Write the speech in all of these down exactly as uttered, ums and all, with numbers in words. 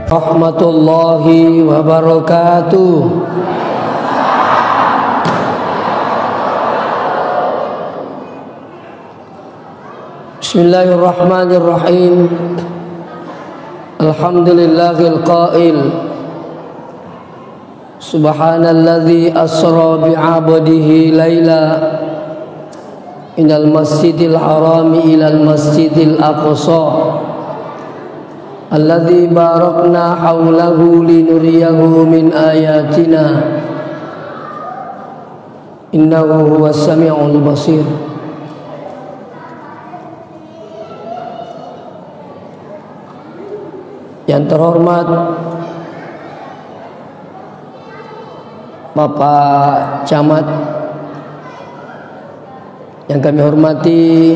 ورحمة الله وبركاته. بسم الله الرحمن الرحيم. الحمد لله القائل: سبحان الذي أسرى بعبده ليلا من المسجد الحرام إلى المسجد الأقصى الذي باركنا حوله لنريه من آياتنا إنه هو السميع البصير. Yang terhormat Bapak Camat, yang kami hormati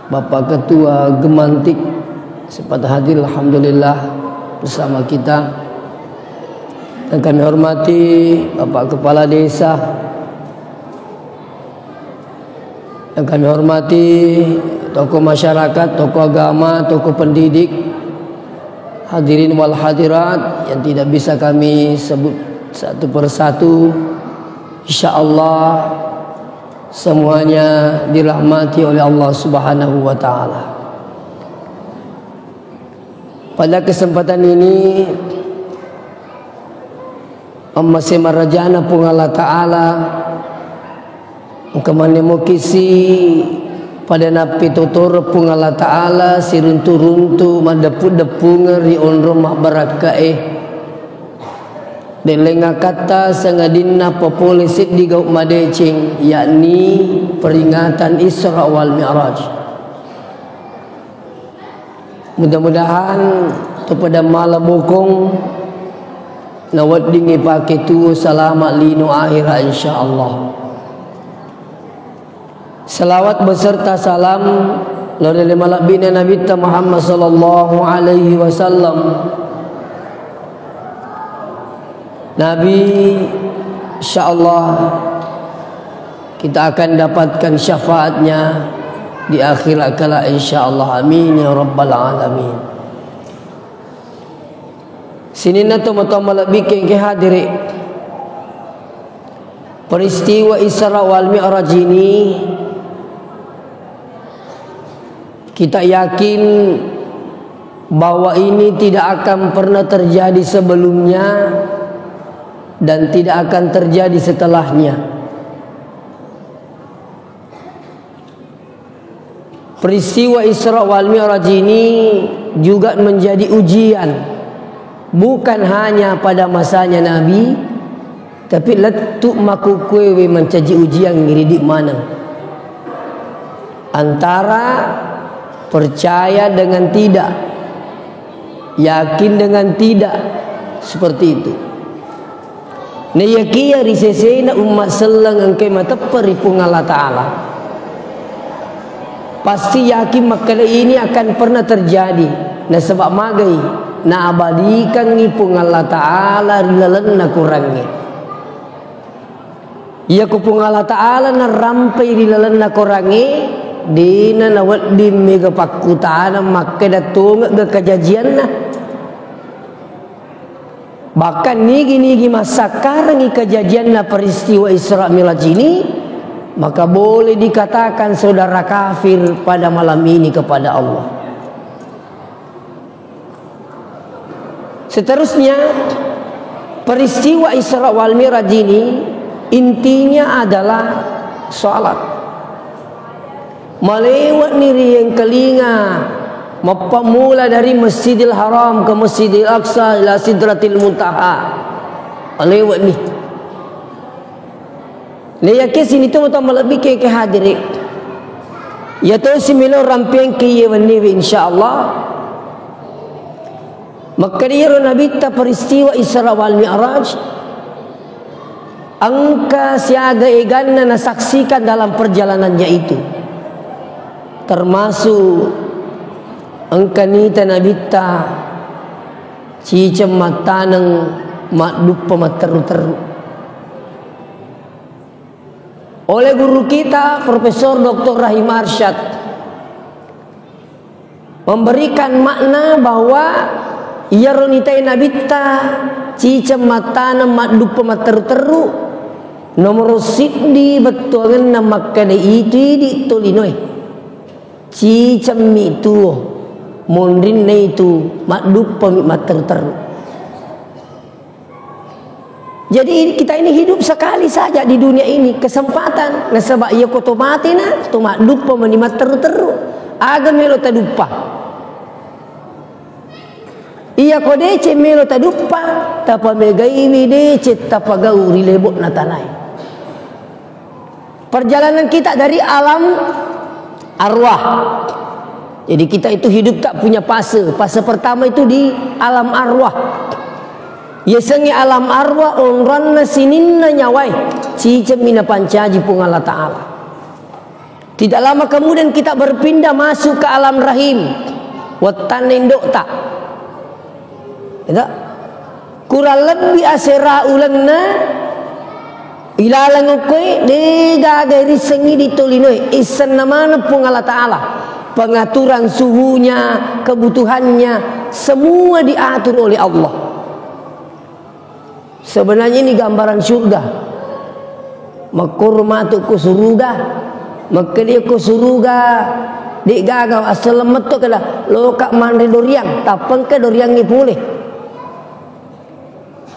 Bapak Ketua Gemantik, sempat hadir, alhamdulillah, bersama kita. Yang kami hormati Bapak Kepala Desa, yang kami hormati tokoh masyarakat, tokoh agama, tokoh pendidik, hadirin wal hadirat yang tidak bisa kami sebut satu per satu. Insya Allah semuanya dirahmati oleh Allah Subhanahu wa Ta'ala. Pada kesempatan ini, Amma semarajana Puang Allah Ta'ala, engka manne mokisi pada nappitotoro Puang Allah Ta'ala siruntu-runtu maddeppu-deppungeng ri onrong mabbarakkae. Dellengakatta sangadinna papole seddi gau madeceng, yakni peringatan Isra wal Mi'raj. Mudah-mudahan topada mala bokong naweddingngi pake tuo salama lino ahera, insyaallah. Salawat beserta salam lao ri malebbina Nabitta Muhammad sallallahu alaihi wasallam. Nabi, insyaallah, kita akan dapatkan syafaatnya di akhirat kelak, insyaallah. Amin ya rabbal alamin. Sininna tomatoa malebbiku engka hadiri, peristiwa Isra wal Mi'raj ini kita yakin bahwa ini tidak akan pernah terjadi sebelumnya dan tidak akan terjadi setelahnya. Peristiwa Isra wal Mi'raj ini juga menjadi ujian, bukan hanya pada masanya Nabi, tapi lettu makkukkuewe mancaji ujian ngiridi maneng. Antara percaya dengan tidak, yakin dengan tidak, seperti itu. Naiyakiya ri sesena umma selleng engkai mateppe ri Puang Allah Ta'ala, pasti yakin makkeda ini akan pernah terjadi. Nasaba magai? Naabadikangngi Puang Allah Ta'ala ri lalenna Korangnge. Iyako Puang Allah Ta'ala narampai ri lalenna Korangnge, dena nawedding mega pakkutanang makkeda tongegga kajajianna. Bahkan nigi-nigi massakkarengngi kajajianna peristiwa Isra Mi'raj ini, maka boleh dikatakan saudara kafir pada malam ini kepada Allah. Seterusnya, peristiwa Isra wal Mi'raj ini intinya adalah salat. Malewe'ni ri engkalinga, mappammula dari Masjidil Haram ke Masjidil Aqsa ila Sidratil Muntaha. Malewe'ni. Naiyakiya sininna tomatoa malebbiku engka hadiri, iya tosi melo rampeangki iye wenniwe, insyaallah. Makkeda iyaro Nabitta peristiwa Isra wal Mi'raj, engka siaga eganna nasaksikan dalam perjalanannya itu. Termasuk engka nita Nabitta ciceng mattaneng, madduppa matteru-teru. Oleh guru kita, Profesor Doktor Rahim Arsyad, memberikan makna bahwa Iyaro nitae Nabitta, ciceng mattaneng madduppa matteru-teru, nomoro siddi bettuangenna makkeda itu idi tolinoe. Cicemmi tuo, monrinna itu madduppami matteru-teru. Jadi, kita ini hidup sekali saja di dunia ini, kesempatan. Nasaba iya ko to matena, to madduppa mani matteru-teru. Aga melo taduppa? Iya ko deceng melo taduppa, tapamegaiwi deceng tapagau ri lebo'na tanae. Perjalanan kita dari alam arwah. Jadi, kita itu hidup tak punya fase. Fase pertama itu di alam arwah. Yasengnge alam arwah, onronna sininna nyawae, cicemmi napancaji Puang Allah Ta'ala. Tidak lama kemudian kita berpindah masuk ke alam rahim. Wettanna indo'ta. Gitu. Kurang lebbi asera ulenna ilaleng okkoe, de gaga irissengngi di tolinoe, issenna maneng Puang Allah Ta'ala. Pengaturan suhunya, kebutuhannya, semua diatur oleh Allah. Sebenarnya ini gambaran surga. Makkoro matu ko suruga, makkeda ko suruga, de gaga, assaleng metto keda, loka manre doriang, tappengka doriangnge pole.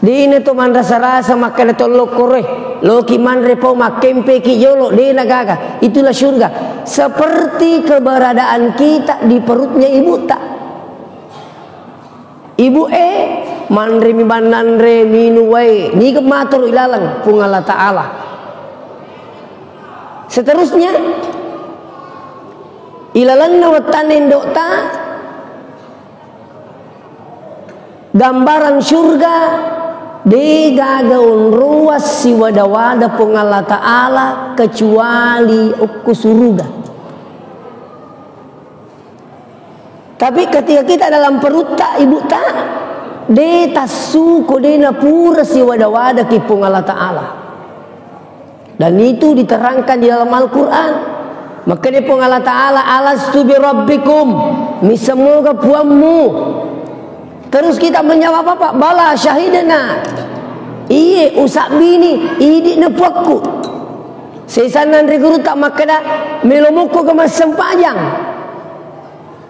Dena to manrasa-rasa makkeda to lokkoroi, loki manre pau makkempeki jolo, dena gaga. Itulah surga. Seperti keberadaan kita di perutnya ibuta. Ibu e, manremi bannanre, minung wae, niga matoro ilaleng Puang Allah Ta'ala. Seterusnya, ilalenna wettanna indo'ta, gambaran surga, de gaga onroang siwada-wada Puang Allah Ta'ala kecuali okko suruga. Tapi ketika kita dalam perutta ibuta, de tassuko, de napura siwada-wadaki Puang Allah Ta'ala. Dan itu diterangkan di dalam Al-Quran. Makanya Puang Allah Ta'ala, "Alastu birabbikum, misemoga puammu?" Terus kita menjawab apa? "Bala syahidna." Iye, usabbini, idi na puakku. Sesanna anre gurutta makkeda, "Melo mokko ga massempajang?"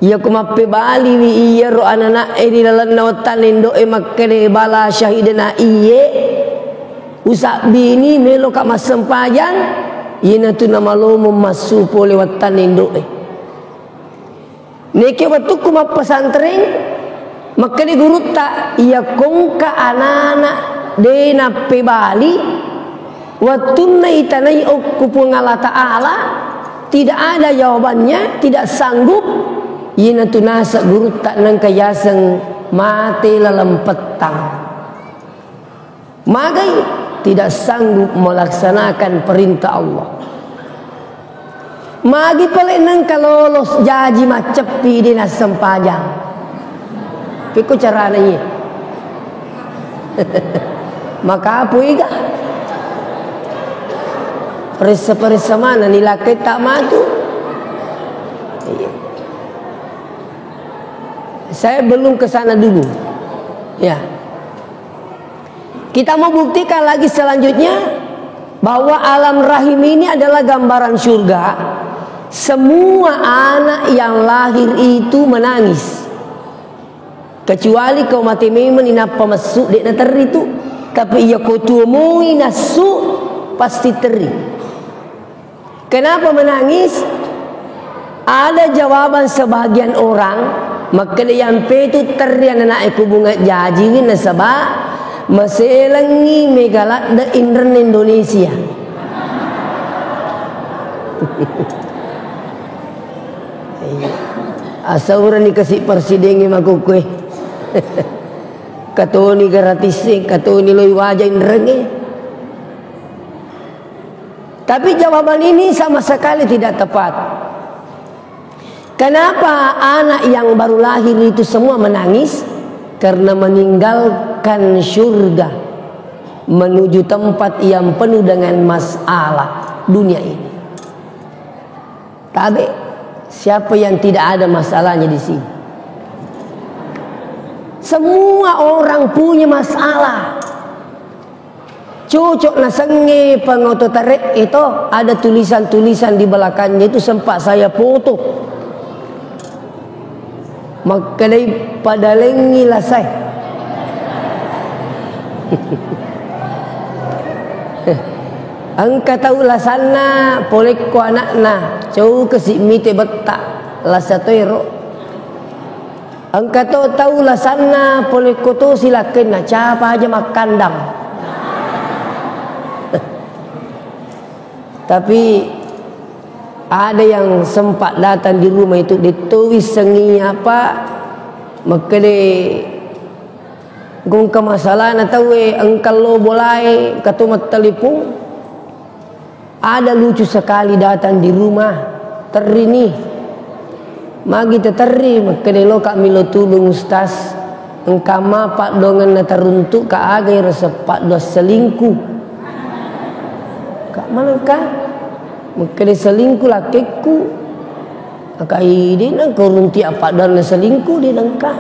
Iyako mappebaliwi iyaro anana'e ri lalenna wettanna indo'e makkeda, "Bala syahidna, iye, usabbini, meloka massempajang," iyanatu namalomo massu pole wettanna indo'e. Neke wettukku mappesantreng, makkeda gurutta, "Iya kongka anana de nappebali, wettunna itanai okko Puang Allah Ta'ala, tidak ada jawabannya, tidak sanggup," iyanatu naseng gurutta nengka yaseng mate laleng pettang. Magai tidak sanggup melaksanakan perintah Allah. Magi pale nengka lolos jaji macceppi de nassempajang. Pekko carana iye. Maka apa iga? Peressa-peressa mana ni laketta matu? Iya. Saya belum ke sana dulu. Ya. Kita mau buktikan lagi selanjutnya bahwa alam rahim ini adalah gambaran surga. Semua anak yang lahir itu menangis. Kecuali ko mate memang inappa messu, de naterri tu. Tapi iya ko tuo moi nassu, pasti terri. Kenapa menangis? Ada jawaban sebagian orang, makkeda, "Iyampetu terri anana'e ku bunga jajiwi nasaba maselengngi mega ladde inrenna Indonesia." Asaurani kasi persidengnge makkukue. Katoni gratis, katoni loi waja inrengnge. Tapi jawaban ini sama sekali tidak tepat. Kenapa anak yang baru lahir itu semua menangis? Karena meninggalkan surga menuju tempat yang penuh dengan masalah dunia ini. Tabe, siapa yang tidak ada masalahnya di sini? Semua orang punya masalah. Cocok nasengnge pengoto tare'e to, ada tulisan-tulisan di belakangnya itu sempat saya foto. Makkedai padalengngi lasae. Engka tau lasanna polekko ana'na, cau kasi mite betta, lasa toero. Engka to tau lasanna polekko to silakkenna, capa aja makkandang. Tapi ada yang sempat datang di rumah itu, de to wissengi apa, makkede, gongka masalahna tauwe, engka lo bolae, engka to mattelepon. Ada lucu sekali datang di rumah, terri ni. Magi teterri, makkede, loka milo tulung, Ustaz. Engka ma paddoangenna taruntuk ka, aga ero seppaddoang selingkuh. Ka manengka, makkede selingkuh lakkekku. Maka ide nengka urunti apa dan selingkuh di nengka.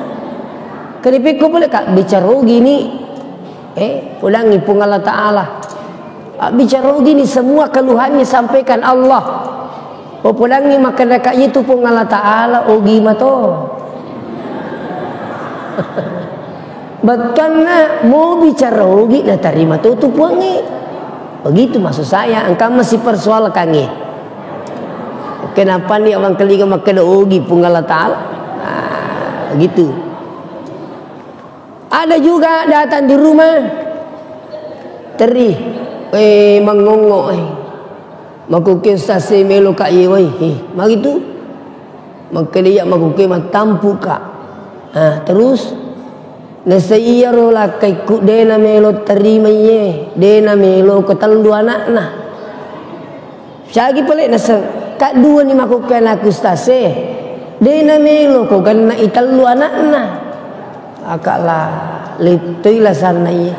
Kede pekko pole ka bicara gini. Eh, podangngi Puang Allah Ta'ala. Abbicara ogi ni, semua keluhannya sampaikan Allah. Oh, podangngi makkeda ka itu Puang Allah Ta'ala, ogi mato. Bettuanna mo bicara ogi natarima to tu Puangnge. Begitu maksud saya, engka mesti persoalkangnge. Kenapa ni abang keliga makkeda ogi Puang Allah Ta'ala? Nah, gitu. Ada juga datang di rumah, teri, eh, mangongo, eh. Makuke ustaz e melo ka iye, wai, eh, magi tu? Makkeda iya makuke mattampu ka. Ah, terus? Nasai iyaro lakkaikku de namelo terima iye, de namelo ko tellu anakna. Cagi pale naseng, kadduani makkukku anakku ustaz e, de namelo ko genna i tellu anakna. Akala lettoi lasanna iye.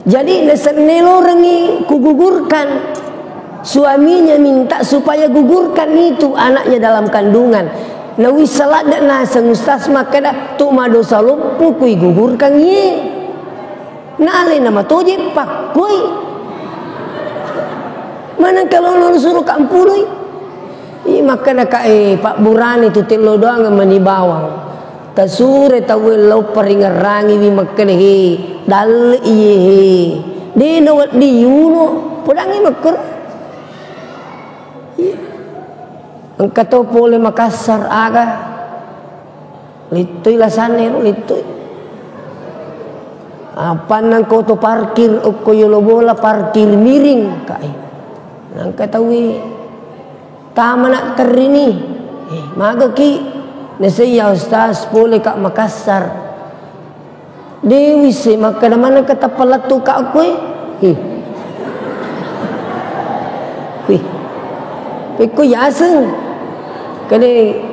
Jadi naseng nelorengi kugugurkan. Suaminya minta supaya gugurkan itu anaknya dalam kandungan. Nawissa ladde naseng ustaz makkeda, tu madosa loppo kui gugurkan iye. Nalena matoje pakkoi. Maneng kalau lo suruh kampului. Ih, makkeda ka, eh, pabburane tu tello doang mani bawang. Tasure tauwe lao paringerangiwi makkeda, he, dalle iye, he. De nawedding yuno, podangngi makkoro. Iya. Engka to pole Makassar aga. Littoi lasanna ero, littoi. Apannang ko to parkir, okko yolo bola parkir miring, kai. Nangka tauwe. Tamana terrini. Eh, magaki. Nasai ya ustaz, pole ka Makassar. De wisse makkeda maneng ka tappa lettu ka koe. Hi. Wih. Pekko yaseng. Kade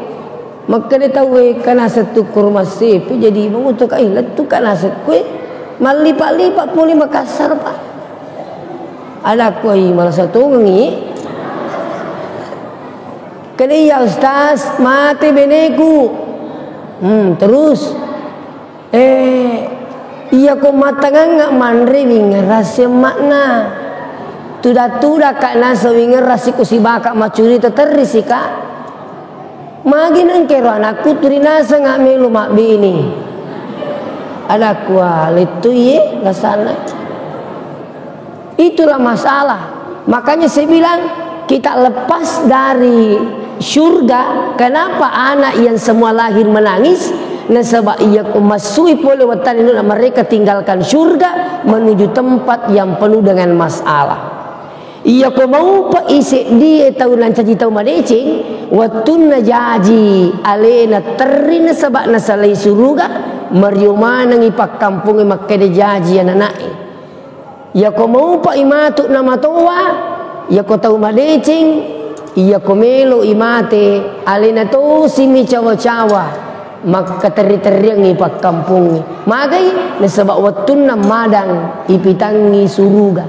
makkeda tauwe kana settu kurma sepi jadi mengutuk ai lettu kana sekue. Mallipa-lipa pole Makassar, Pak. Ada kuai malah satungi. Kade ya ustaz, mate beneku. Hmm, terus Eh, iyako matangangnga manre wingerrasi emma'na. Tuda-tuda ka naso wingerrasi ko sibaka macurita terrisi ka. Magi nengkero anakku turi nasengnga melo mabbini. Adakku, ah, lettu iye lasanna. Itulah masalah. Makanya saya bilang, kita lepas dari surga. Kenapa anak yang semua lahir menangis? Nasaba iya ko massui pole wettanna mereka tinggalkan surga menuju tempat yang penuh dengan masalah. Iya ko maupa i seddie tau nancaji tau madeceng, wettunna jaji alena terri nasaba nasalai suruga, mario manengi pakkampongnge makkeda jaji anana'e. Iyako maupai matu namatoa, iyako tau madeceng, iyako melo'i mate, alena tosimi cawa-cawa, makkaterri-terriangngi pakkampongnge. Magai? Nasaba wettunna madang ipitangngi suruga.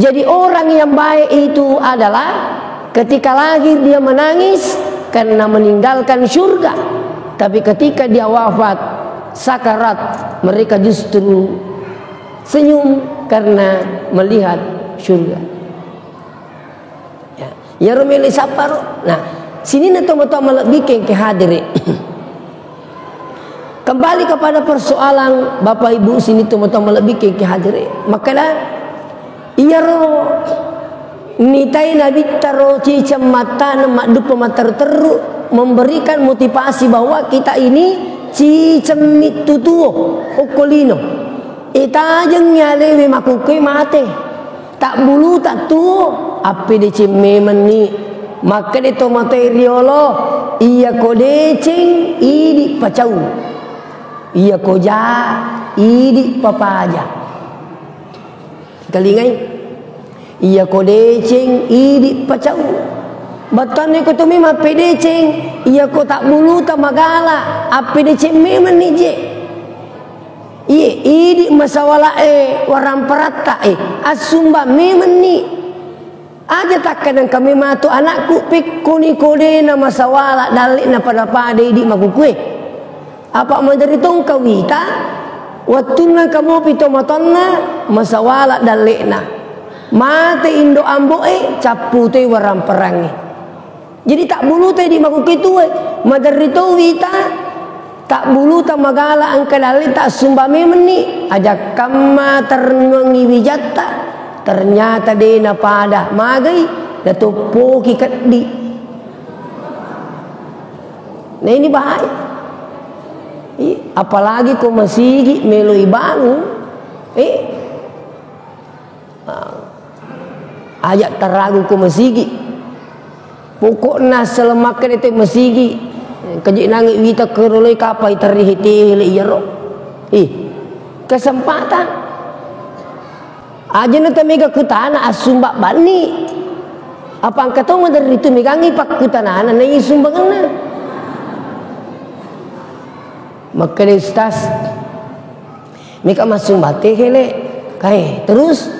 Jadi orang yang baik itu adalah ketika lahir dia menangis karena meninggalkan surga. Tapi ketika dia wafat, sakarat, mereka justru senyum karena melihat surga. Ya, iyaro melo sapparo. Nah, sininna tomatoa malebbi engka hadere. Kembali kepada persoalan Bapak Ibu, sininna tomatoa malebbi engka hadere. Makkeda, iyaro nitai nabitta ro ciceng mattana madduppa matteru-teru memberikan motivasi bahwa kita ini ciceng mittu tuo okko lino. Itajengngi alewe makukkue mate. Tabbuluta tuo, appedeceng memenni. Makkeda tomatoae riolo, iyako deceng, idi pacau. Iyako ja, idi papaja. Kalingai? Iyako deceng, idi pacau. Bettuanna iko to memang appedeceng, iyako tabbuluta magala, appedeceng memenni je. Iye, idi masawala e, waramparatta e, assumbang memenni. Aja takkanang kami matu anakku, pekkoni kodena masawala dalle'na pada-pada idi makukue. Apa maderri tongka wita, wettunna kamopi tomatonna masawala dalle'na. Mate indo ambo e, cappu toi waramparangnge. Jadi tabbuluta idi makkukkue tue, maderri to wita, tabbuluta magala engka dalle ta assumba memenni, aja kamma ternuangi wijatta, ternyata de napada, magai, natoppoki keddi. Nah, ini bahaya. Ih, apalagi ko masigi melo ibangun, eh, Ah, aja taragu ko masigi. Pokokna selemakke de te masigi. Kaji nangi wita keroloi kapai terri hete hele iyaro. Ih, kesempatan. Aja na temega kutana assumba banni. Apa engka tau maderri tu megangi pakkutanana nai sumbanganna. Makkeda ustaz, meka massumbang te hele. Kae, terus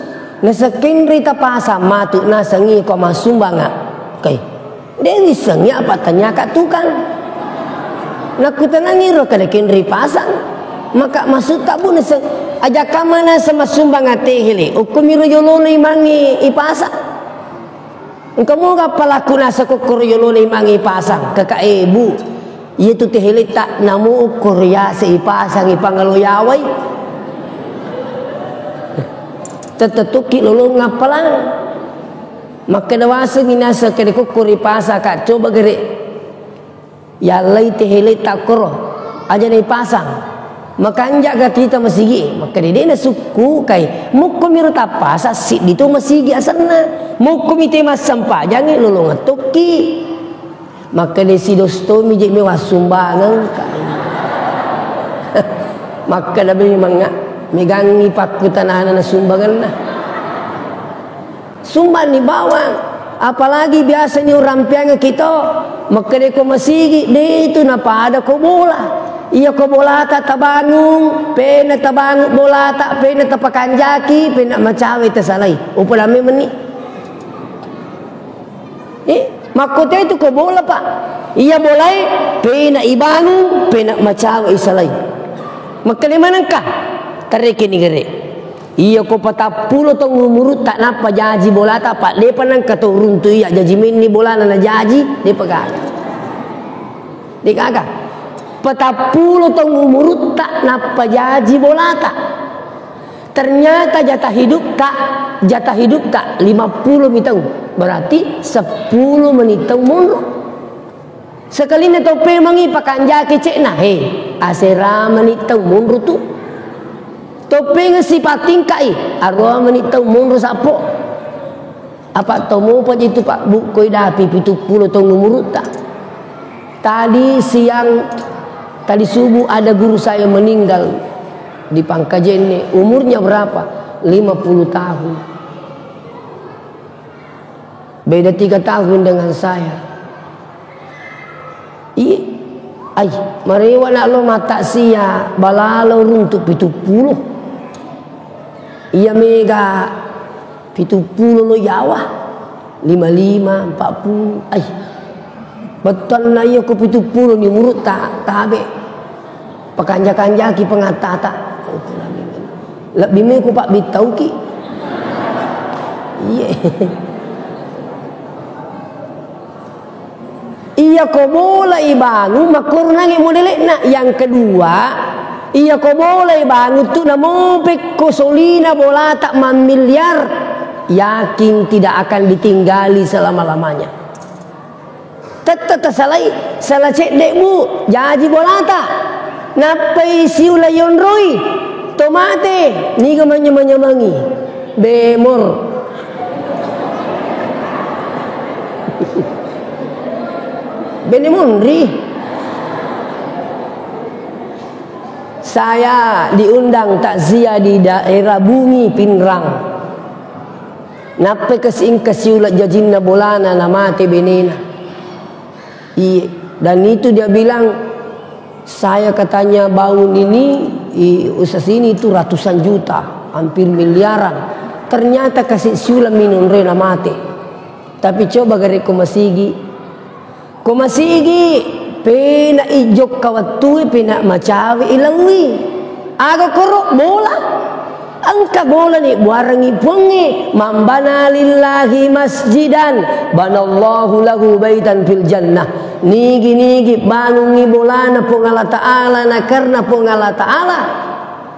nasekkenri tapasang matu nasengi ko massumbanga. Kae, de wissengi apa tanyaka tukang. Nakutanangi ro kada kenri pasang. Maka maksud tabu naseng aja kamana semassumbanga te hele. Ukkumiro yolona imangi ipasang. Engka moga palaku nasa kokkoro yolona imangi pasang, kaka e, Bu, iyatu te heletta namo okkoro yase ipasang ipangalo yawai. Tettettukki lolong appalang. Makkeda wasengi nasa kede kokkoro ipasang, Kak, coba gere. Yallai te heletta koro, aja naipasang. Makanja ga kita masigi, makkeda de nasukku kai. Mukko miro tappasang siddi to masigi asenna. Mukko mi te massempajangi lolongeng tokki. Makkeda sidos tomi je mi wassumbangeng kai. Makkeda be manga megangi pakkutanana na sumbangenna. Sumbanni bawang, apalagi biasani urampeangekki to, makkedai ko masigi, de tu napada ko bola. Iya ko bolata tabangung, pena tabangung bolata, pena tapakanjaki, pena macawe tasalai. Upala memenni. Eh, makkote tu ko bola, Pak. Iya bolae, pena ibangung, pena macawe isalai. Makkeda manengka, tarekeni gere. Iya ko patappulo taung umurutta nappa jaji bolata, Pak, depa nengka tau runtu iya jaji menni bolana najaji, depa gaga. De gaga. Patappulo taung umurutta nappa jaji bolata. Ternyata jatah hidupka, jatah hidupka lima puluh mi taung. Berarti seppulo meni taung monro. Sekalinna tau pemangi pakanjaki cekna, he, asera meni tau monro tu. Tau pengeng sipatingkai, aroa meni tau monro sappo. Apa tau mopa je tu, Pak, bukkoi dapi pitu pulo taung umurutta. Tadi siang, tadi subuh ada guru saya meninggal di Pangkajene. Umurnya berapa? Lima puluh tahun. Beda tiga tahun dengan saya. Iya. Ai, marewa na lo mata sia balalo runtu pitu pulo. Iya mega Pitu pulo lo Jawa, lima lima, empat puluh. Ai, bettuanna iya ko pitu pulo ni umurutta, tabe. Pakanja-kanjaki pengatata. Lebbi me ku pabbittauki. Iye. Iya ko bola ibangung, makkorunangngi modele'na. Yang kedua, iya ko bola ibangung tu namopekko solina bolata mammiliar, yakin tidak akan ditinggali selama-lamanya. Tette tasalai, sala cedde, Bu, jaji bolata. Nappai siula yonroi, to mate, niga manyamang-nyamangi. Bemor. Bene monri. Saya diundang takziah di daerah Bumi Pinrang. Nappai kasi engka siula jajinna bolana, namate benena. Iye, dan itu dia bilang, saya katanya bangun ini, i, usaha sini itu ratusan juta, hampir miliaran. Ternyata kasi siula minonroi namate. Tapi coba gare ko masigi, ko masigi, pena ijokka wettue, pena macawe ilaui. Aga koro bola? Engka bola ni buarengngi Puangnge, "Man bana lillahi masjidan, banallahu lahu baitan fil jannah." Nigi-nigi bangungngi bolana Puang Allah Ta'ala, na karena Puang Allah Ta'ala,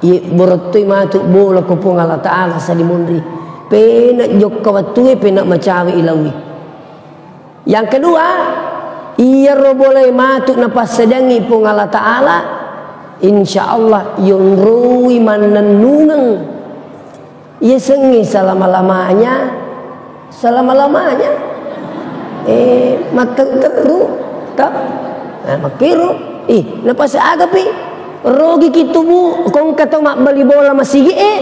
iye borottoi matu bola ko Puang Allah Ta'ala salimonri. Pena jokka wettue, pena macawe ilaui. Yang kedua, iyaro bolae matu napassadiangngi Puang Allah Ta'ala, insya Allah yonroi mannennungeng. Yasengnge selama-lamanya, selama-lamanya. Eh, matteru-teru, ta? Eh, makkiro. Ih, napase agapi? Rogiki tubu, kongka to mabbali bola masigi, eh?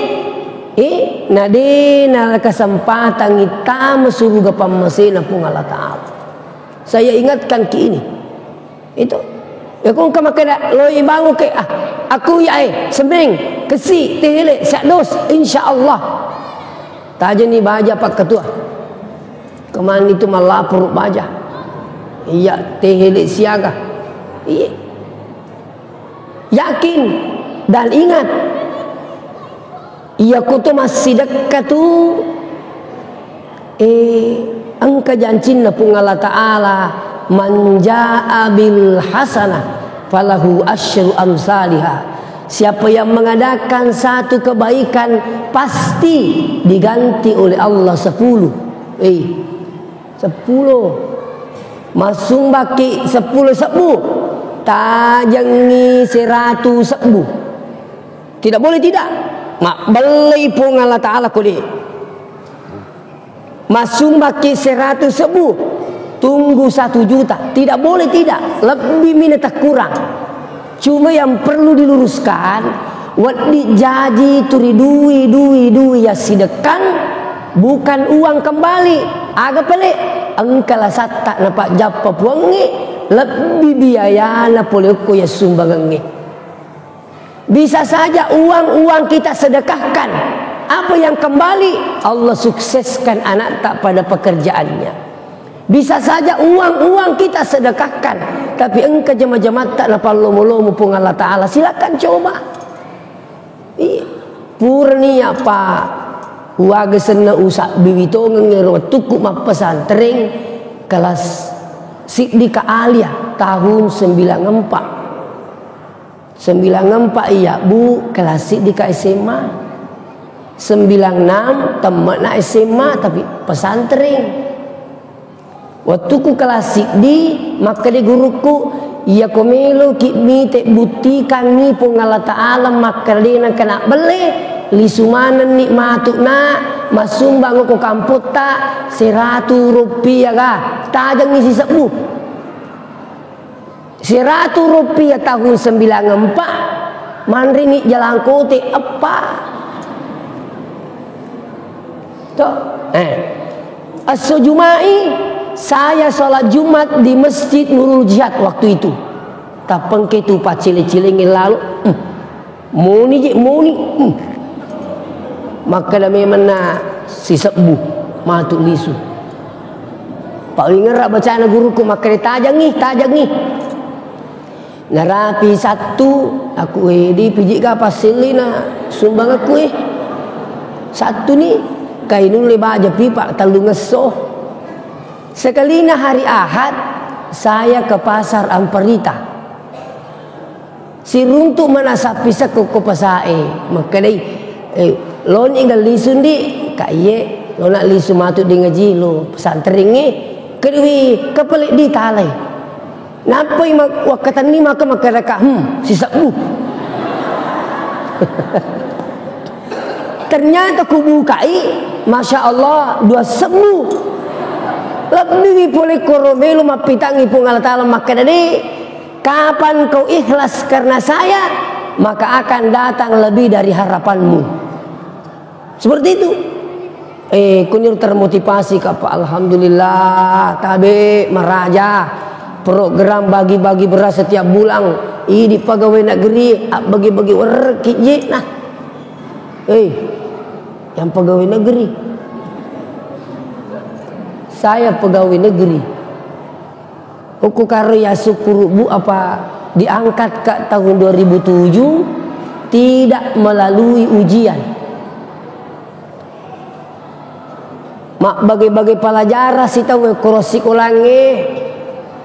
Eh, na de nala kesempatan ittama suruga pammasena Puang Allah Ta'ala. Saya ingatkan ki ini. Itu. Ya, kongka makkeda, loi banguke, ah, aku ya, eh, semeng, kesi, tele, saddos, insya Allah. Tajani baja Pak Ketua. Kemarin itu melapor baja. Iya, tehele siaga. Iya. Yakin dan ingat, iya kutu massidekka tu, eh, engka jancinna Puang Allah Ta'ala, "Man jaa bil hasanah falahu asyru amsaliha." Siapa yang mengadakan satu kebaikan, pasti diganti oleh Allah sepuluh. Eh, Seppulo. Massumbakki seppulo sebbu, tajengngi seratu sebbu. Tidak boleh tidak. Mabbellei Puang Allah Ta'ala kode. Massumbakki seratu sebbu, tunggu satu juta. Tidak boleh tidak. Lebbi mina takkurang. Cuma yang perlu diluruskan, wedding jaji tu ri dui, dui, dui yassidekkang, bukan uang kembali. Aga pale? Engka lasatta napajjappa Puangnge, lebbi biayana pole okko yassumbangengnge. Bisa saja uang-uang kita sedekahkan, apa yang kembali? Allah sukseskan anakta pada pekerjaannya. Bisa saja uang-uang kita sedekahkan, tapi engka jama-jamatta napallomo-lomo Puang Allah Ta'ala. Silakan coba. Iya. Purani apa? Uwaga senna usabbiwi tongeng ero wettukku mappesantreng kelas siddika alia tahun sembilan empat. Sembilan empat iya, Bu, kelas siddika S M A. Sembilan enam temme'na S M A, tapi pesantren. Wettuku kelas siddi, makkeda gurukku, "Iyako meloki mite buttikangngi Puang Allah Ta'ala makkeda de nengka nabbelle, lisu manenni matu na massumbang ko kampotta seratu rupiah ga, tajengngi sisebbu." Seratu rupiah tahun sembilan empat, manreni jalangkote eppa. Toh? Eh. Esso Juma'i, saya sholat Jumat di Masjid Nurul Jihad waktu itu. Tappengke tu paccele-celengnge lalo. Hmm. Moni je, moni. Hmm. Makkeda memenna Sisebbu matu lisu. Pawingerra bacana guruku makkeda, "Tajangngi, tajangngi." Narapi Sattu, aku, "Eh, di piji ga passellina sumbangakku, eh?" Sattu ni, kai nulle baja pipa tellungesso. Sekalina hari Ahad, saya ke pasar Amparita. Siruntu mana sappi sekko ko pasae, makkedai, "Eh, loni ga lisu, Ndi?" "Ka iye, lona lisu matu di ngaji lo pesantrengnge." Kedui, "Kapale di talai." Nappai mak-, wakkatenni maka makkedaka, "Hmm, sisebbu." Ternyata kubukai, Masya Allah, dua sebbu. Lebbiwi pole koro melo mappitangngi Puang Allah Ta'ala makkeda, "Dek, kapan kau ikhlas karena saya, maka akan datang lebih dari harapanmu." Seperti itu. Eh, kunir termotivasi ka, Pak. Alhamdulillah, tabe maraja. Program bagi-bagi beras setiap bulan. Idi pegawai negeri, ah, bagi-bagi werki je nah. Eh, yang pegawai negeri. Saya pegawai negeri. Uku karo ya syukuru, Bu, apa diangkat ka tahun dua ribu tujuh, tidak melalui ujian. Mabbage-bage pelajaran sitau koro sikolangnge,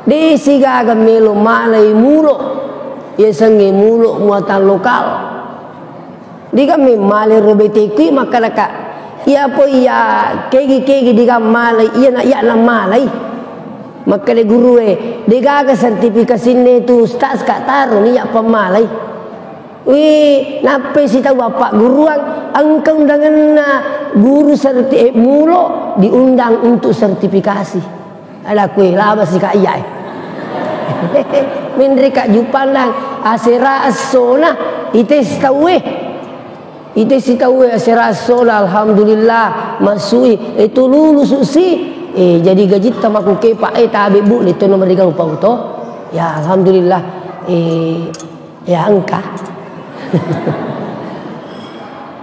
de sigaga melo malai mulo, yasengnge mulo muatan lokal. Diga memmalai ro beteku, makkedaka, "Iya po iya kegi-kegi diga malai, iya na, iya na malai." Makkeda gurue, "Degaga sertifikasinna tu ustaz ka, taro ni iya pammalai." Wi, nappai sitau appaguruang, engka undanganna guru serti-, eh, mulo diundang untuk sertifikasi. Ada kue laba si ka iya, eh. Menre ka jupandang asera essona, ites tauwe. Ites si tauwe asera essona, alhamdulillah, masui, itu lulusu si. Eh, jadi gajitta maku kepa, eh, tabe Bu, leto nomor tiga upau to. Ya, alhamdulillah. Eh, ya engka.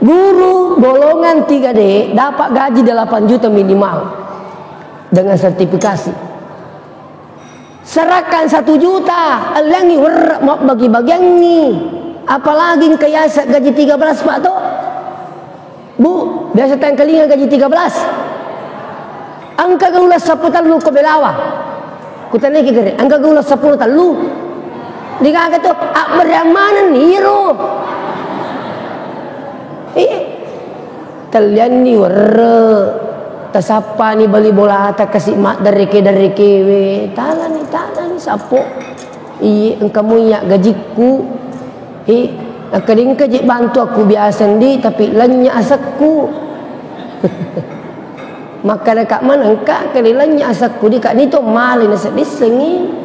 Guru golongan tiga D dapat gaji delapan juta minimal dengan sertifikasi. Serahkan satu juta, ellengi werre mabbagi-bagiangngi. Apalagi engka yaseng gaji tiga belas, Pak, to? Bu, biasa tangkalinga gaji tiga belas. Engka gaula seppulo tellu ko Belawa. Kutanai ki gere, engka gaula seppulo tellu. Digaga to, abbere maneng iro. Iya. Tellianni werre, tasappani bali bolata kasi maddareke-darekewe, talani, talani, sappo. Iye, engka mo iya gajikku. Eh, engka dengka je bantu aku biasa ndi, tapi lenya asekku. Makkadaka manengka, kali lenya asekku di, kak, ni to male nasedissengi.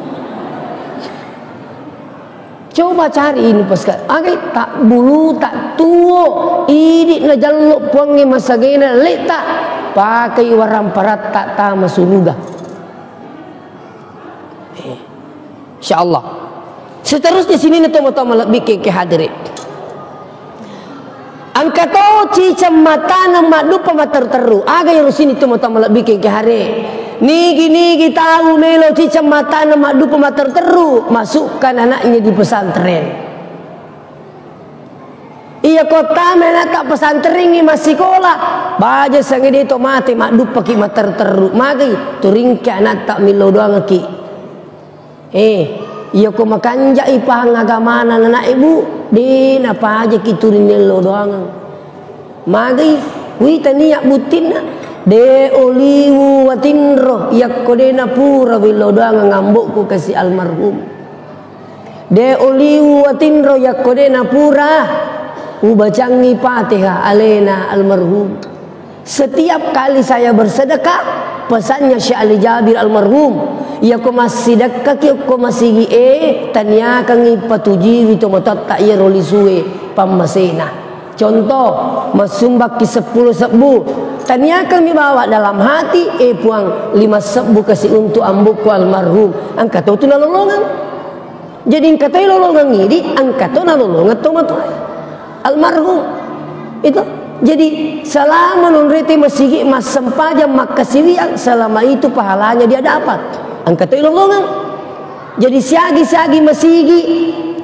Coba cari ini, Paska. Agai tak bulu, tak tuo, idi najallo Puangnge masagena leta, pakai warang paratta tama suruga. Eh, insya Allah. Seterusnya sini nih, teman-teman, lebih ke, ke hadirin. Engka to ciceng mattaneng maddupa matteru-teru. Aga iyaro sini tu matu malebbikeng ke hare. Nigi-nigi tau melo ciceng mattaneng maddupa matteru-teru, masukkan anaknya di pesantren. Iya, ko tama anakta pesantrengngi massikola, baja sangi de to mate madduppaki matteru-teru. Magai turingke anakta millau doangki. Eh, iya ko makanjai pahang agamana nanae, Bu, de napajaki turing nello doangeng. Magai, wita nia buttinna, de oliwu watinro, yakko de napura willo doangeng ambokku kasi almarhum. De oliwu watinro, yakko de napura ubacangi Fatihah alena almarhum. Setiap kali saya bersedekah, pesannya Syekh Ali Jabir almarhum, iya ko massidekkaki okko masigi e, taniakangi patujiwi to matoatta iyaro lisue pammasena. Contoh, massumbakki seppulo sebbu, taniakangmi bawa dalam hati, e Puang, lima sebbu kasi untuk ambukku almarhum, engka to tu nalolongeng. Jadi engka toi lolongeng idi, engka to nalolongeng to matoa almarhum. Itu. Jadi, selama nonrete masigi massempajang makkasiwiang, selama itu pahalanya dia dapat. Engka toi lolongeng. Jadi, siagi-siagi masigi,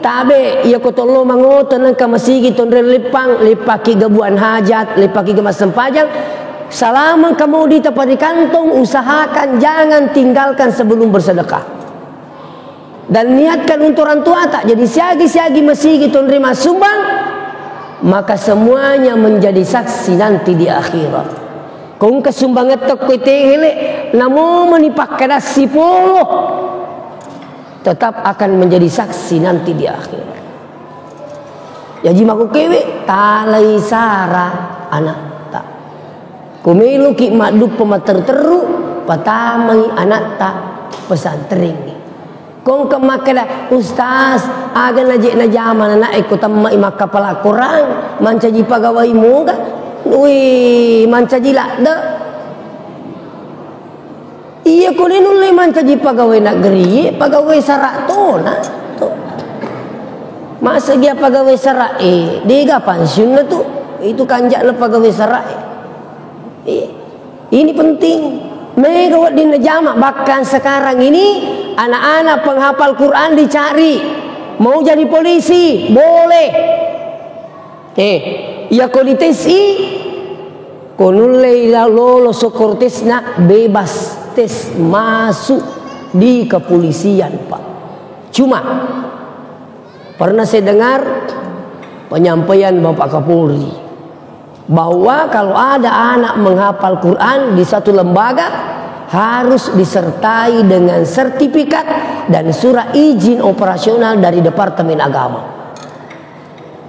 tabe, iya ko tollo mangoto nengka masigi tonre leppang, leppaki ga buang hajat, leppaki ga massempajang, selama engka mau di tempat di kantong, usahakan jangan tinggalkan sebelum bersedekah. Dan niatkan untuk orang tua tak. Jadi siagi-siagi masigi tonri massumbang, maka semuanya menjadi saksi nanti di akhirat. Kong kesumbangetta ko tehele, namo meni pakkadassi polo, tetap akan menjadi saksi nanti di akhirat. Jaji makkukkewe, talai sara anatta. Ko meloki madduppa matteru-teru, patamai anatta pesantrengnge. Kongka makkeda, "Ustaz, aga naje najama ana'e ko temmai makkapala Korang, mancaji pagawai moga?" Wih, mancaji ladde. Iya, ko de nulle mancaji pegawai negeri, pegawai sara tona. To. Masa dia pegawai sara, eh, dega pensiunna tu. Itu kanjakna pegawai sara, eh. Eh, ini penting. Mega wedding najama, bahkan sekarang ini anak-anak penghafal Quran dicari. Mau jadi polisi, boleh. Eh, iya ko ditesi, ko nullei la-, lolo sokor tesna, bebas tes masuk di kepolisian, Pak. Cuma, pernah saya dengar penyampaian Bapak Kapolri bahwa kalau ada anak menghafal Quran di satu lembaga, harus disertai dengan sertifikat dan surat izin operasional dari Departemen Agama.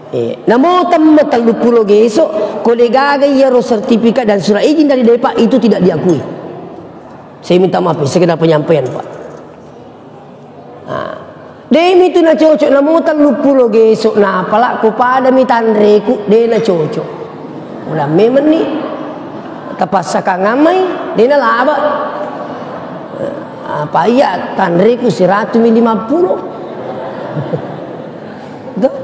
Eh, namo temma telluppulo geso, ko de gaga iyaro sertifikat dan surat izin dari Depak, itu tidak diakui. Saya minta maaf, sekedar penyampaian, Pak. Nah, demi itu nacocok, namo telluppulo geso, napala ko pada mi tanreku, de nacocok. Mudah memang ni, tapasakang amai, de nalaba. Eh, apa iya tanreku siratu mi lima puluh. Tuh.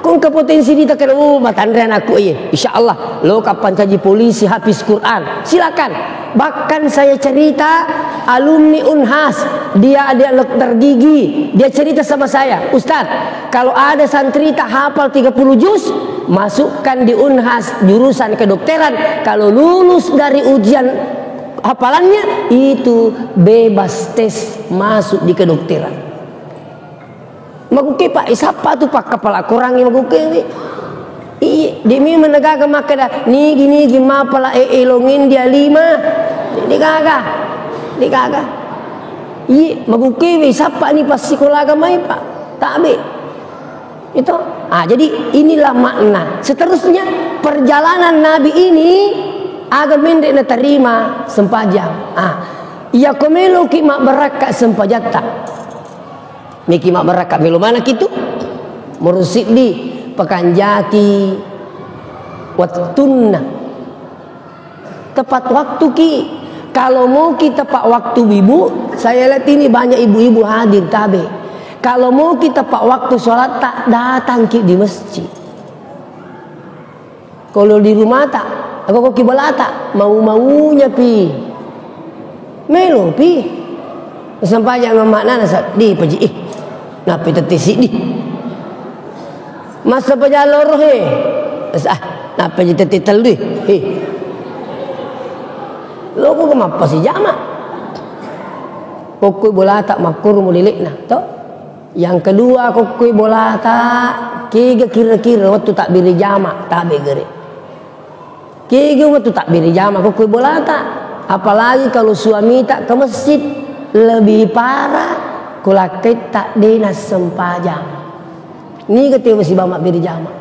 Kong ke potensi dita kena, "Oh, matanre anakku, iya. Insya Allah, lo kapan caji polisi, hafiz Quran. Silakan." Bahkan saya cerita alumni Unhas, dia, dia dokter gigi, dia cerita sama saya, "Ustaz, kalau ada santri tak hafal tiga puluh juz, masukkan di Unhas jurusan kedokteran. Kalau lulus dari ujian hafalannya, itu bebas tes masuk di kedokteran." Makuke, Pak, eh, sappa tu pakkapala Korangnge makuke, wi? Iye, de memang nagaga makkeda, "Nigi-nigi mapala, eh, elongen dia lima." De gaga. De gaga. Iye, makuke, wi, sappa ni passikolaga mai, Pak? Tabe. Itu. Ah, jadi inilah makna. Seterusnya, perjalanan Nabi ini aga menre natarima sempajang. Ah, iya ko meloki mabbarakka sempajatta. Meki mabbarakka melo manaki tu. Moro siddi, pakanjaki wettunna. Tepat waktu ki. Kalau mau ki tepat waktu, Ibu, saya lihat ini banyak ibu-ibu hadir, tabe. Kalau mau ki tepat waktu sholat, tak datang ki di masjid. Kalau di rumah tak, aku ki bolata, mau-maunya pi. Melo pi. Sempajang maknana seddi paji, eh. Napi tette siddi. Masa pajalloro he. Terus, ah, napi tette tellu he. He. Loko ke mappa sijama. Kokkoi bolata makkoro mulilekna, to? Yang kedua, kokkoi bolata, kega kira-kira wettu tabbiri jama, tabe gere. Kega wettu tabbiri jama kokkoi bolata. Apalagi kalau suamita ke masjid, lebih parah ko lakkaitta de nassempajang. Niga tewa sibawa mabbiri jama.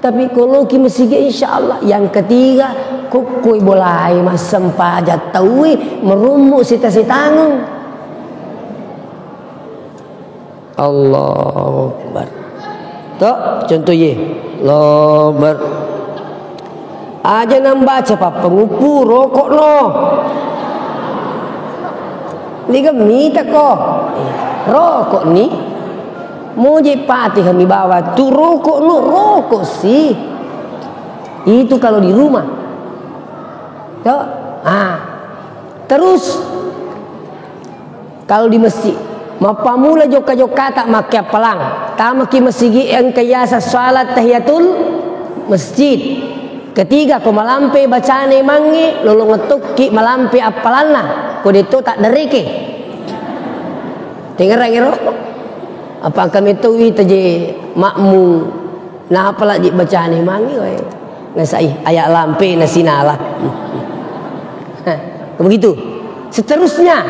Tapi ko loki masigi, insya Allah. Yang ketiga, kokkoi bolae massempajang tauwe, merummu sita-sitangeng. Allahu Akbar. To, contoh ye. Allahu Akbar. Aja nambaca pappanguppu, rokokno. Niga mita ko. Rokok ni. Moje Fatihah mi bawa tu rokokno, rokok si. Itu kalau di rumah. Toh? Ah. Terus, kalau di masjid, mappamula jokka-jokkata makke appalang. Tamaki masigi engka yaseng salat tahiyatul masjid. Ketiga, ko malampe bacane imangnge, lolong tokki malampe appalanna. Ko detto tak dereke. Tengerang ero? Apa engka metto wita je makmum. Nah, apalagi bacane imangnge, wae. Nasai ayat lampe nasinala. Begitu. Seterusnya,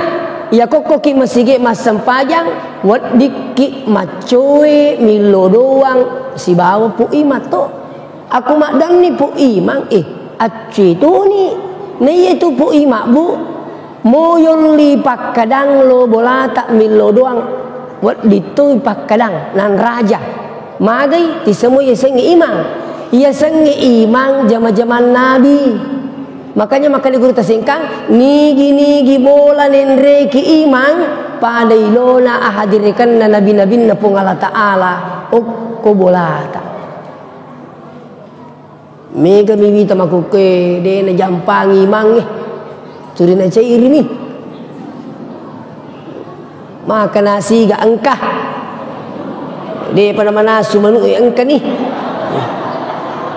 iya kokkoki masigi massempajang, weddikki maccoe millo doang sibawa Pu Imang to. Aku maddanni Pu Imang, eh, accetuni. Naiya tu Pu Imang, Bu. Moyolli pakkadang lo bolata millo doang, wedding toi pakkadang nanraja. Magai tisemoi yasengnge imang. Yasengnge imang jama-jaman nabi. Makanya makkeda guru tasengkang, nigi-nigi bola nenreki imang, pada ilona ahadirikenna nabi-nabinna Puang Allah Ta'ala. Okko bolata. Mega mi wita makkukue, de najampangi imangnge. Turi nacairini. Maka nasiga engka. Depa namanasu manu e engka ni.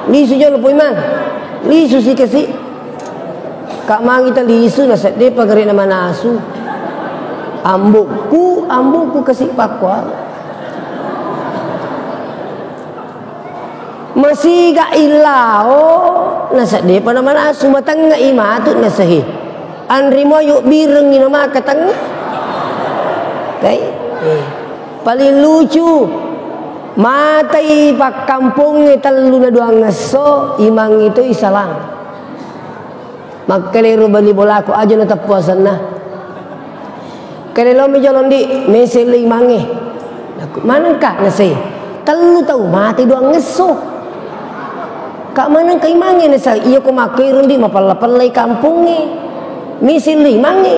Lisu jolo po imang. Lisu si kasi. Kak mangi ta lisu na sedde pagare namanasu. Ambokku, ambokku kasi pakkuaro. Masiga illao, naseddepa namanasu, matengngai matu nasehe. Anrimo yobbirengngi namaka tengnga. Kai? Eh. Paling lucu, matai pakkampongnge tellu na duangngesso, imangngi toi salang. Makkelero bali bolaku, aja nateppu asenna. Kelelomi jolo, Ndi, mesellei imangnge. Nakku, manengka? Nasei, tellu tau mate duangngesso. Kak, manengka imangnge? Nasei, iya ko makkero, Ndi, mapella-pellai kampongnge. Mesellei imangnge.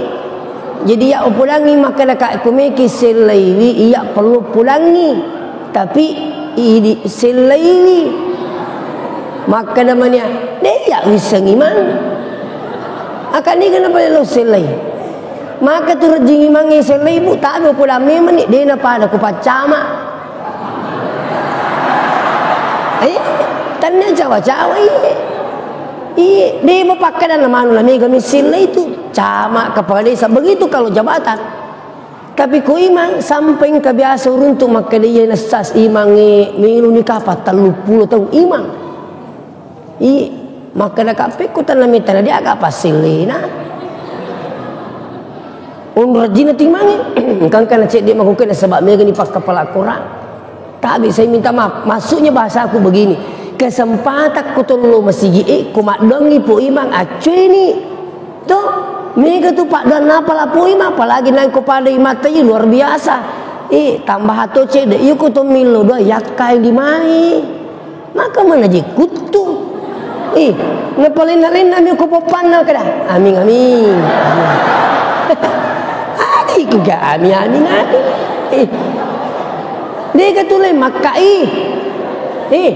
Jadi, iya upodangngi makkeda, Kak, ko meki sellaiwi, iya perlu podangngi. Tapi idi sellaiwi. Makkeda mania, de ya wissengi mang. Aka niga napale lo sellai. Maka tu rejjingi mange sellai, Bu, tabe poda memang ni, de napada ku paccama. Eh, tanne cawa-cawa iye. Iye, de mo pakkeda na manu na mega mi sellai tu. Cama kepala desa begitu kalau jabatan. Tapi ko imang, sampai engka biasa uruntu makkeda iya nessas imangnge, melu ni kapang telluppulo taung imang. I, makkeda kappekku tanna metta na dia aga passellena. Onrajina timangnge, engka-engka na cedde makkukena sebab mega ni pakkapala Quran. Tabe saya minta maaf, maksudnya bahasaku begini, kesempatan ko tollo masigi e, ko maddoangi po imang, accueni. To, mega tu paddoanna pala po imang, apalagi nangko pada imatta i luar biasa. Eh, tambah to cedde, iyo ko to millo doa, yakkai limai. Maka mana je kuttu. Eh, napalenna-lenna mi ko poppanna kada. Amin, amin. Amin. Adi kuga amin, amin, amin. Eh. Dega tu le makkai. Eh.